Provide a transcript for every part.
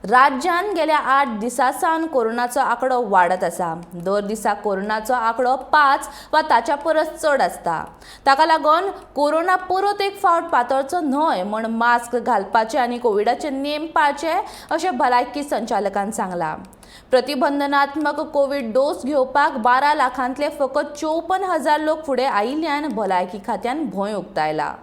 राज्यांत गेल्या 8 दिसां सावन कोरोनाचो आंकडो वाडत आसा. दर दिसा कोरोनाचो आंकडो 5 वा ताच्या परस चड आसता. ताका लागून कोरोना परत एक फावट पातळचो न्हय म्हूण मास्क घालपाचे आनी कोविडाचे नेम पाळचे अशें भलायकी संचालकान सांगलां. प्रतिबंधनात्मक कोवीड डोस घेवपाक 12 लाखांतले फकत 54,000 लोक फुडें आयिल्ल्यान भलायकी खात्यान भंय उक्तायला.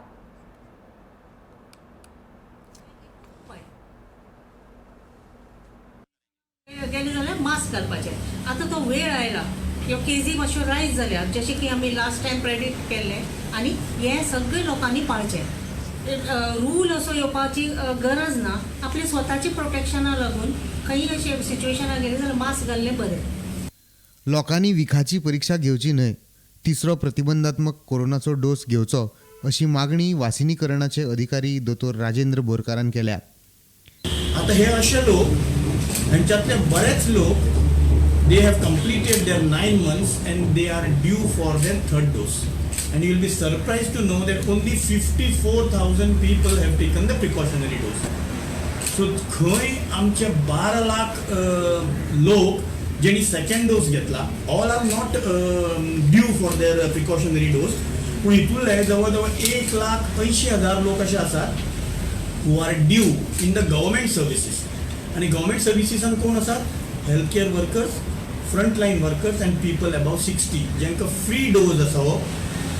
गेले जाल्यार मास्क घालपाचें. आतां तो वेळ आयला, ह्यो केजी मातश्यो रायज जाल्या जशें की आमी लास्ट टायम प्रेडिक्ट केल्लें आनी हें सगळे लोकांनी पाळचें. रूल असो येवपाची गरज ना, आपले स्वताची प्रोटेक्शना लागून खंय अशें सिच्युएशना गेले जाल्यार मास्क घाल्लें बरें. लोकांनी विखाची परिक्षा घेवची न्हय, तिसरो प्रतिबंधात्मक कोरोनाचो डोस घेवचो अशी मागणी वासिनीकरणाचे अधिकारी दोतोर राजेंद्र बोरकारान केल्या. आतां हे अशे लोक हेंच्यातले बरेच लोक they have completed their 9 months and they are due for their third dose. And you will be surprised to know that only 54,000 people have taken the precautionary dose. So खंय आमचे 12 लाख लोक जेणी सेकंड डोस घेतला, all are not due for their precautionary dose. पूण हितूंतले जवळ जवळ 1,80,000 लोक अशे आसात who are due in the government services. आनी गव्हर्मेंट सर्विसीसान कोण आसात? Health care workers, front line workers and people above 60 जांकां फ्री डोज आसा हो.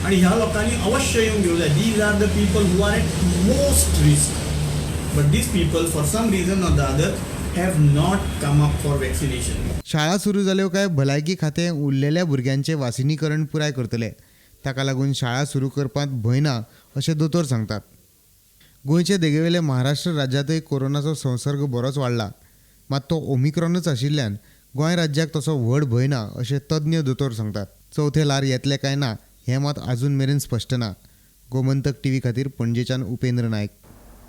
आनी ह्या लोकांनी अवश्य येवन घेवंक जाय. These are the people who are at most risk, but these people for some reason or the other have not come up for vaccination. शाळा सुरू जाल्यो काय भलायकी खातें उरलेल्या भुरग्यांचें वासिनीकरण पुराय करतले. ताका लागून शाळा सुरू करपांत भंय ना अशें दोतोर सांगतात. गोंयचे देगेवेले महाराष्ट्र राज्यांतय कोरोनाचो संसर्ग बरोच वाडला, मात तो ओमिक्रॉनच आशिल्ल्यान गोंय राज्याक तसो व्हड भंय ना अशें तज्ञ दोतोर सांगतात. चवथें ल्हार येतलें काय ना हें मात आजून मेरेन स्पश्ट ना. गोमंतक टीव्ही खातीर पणजेच्यान उपेंद्र नायक.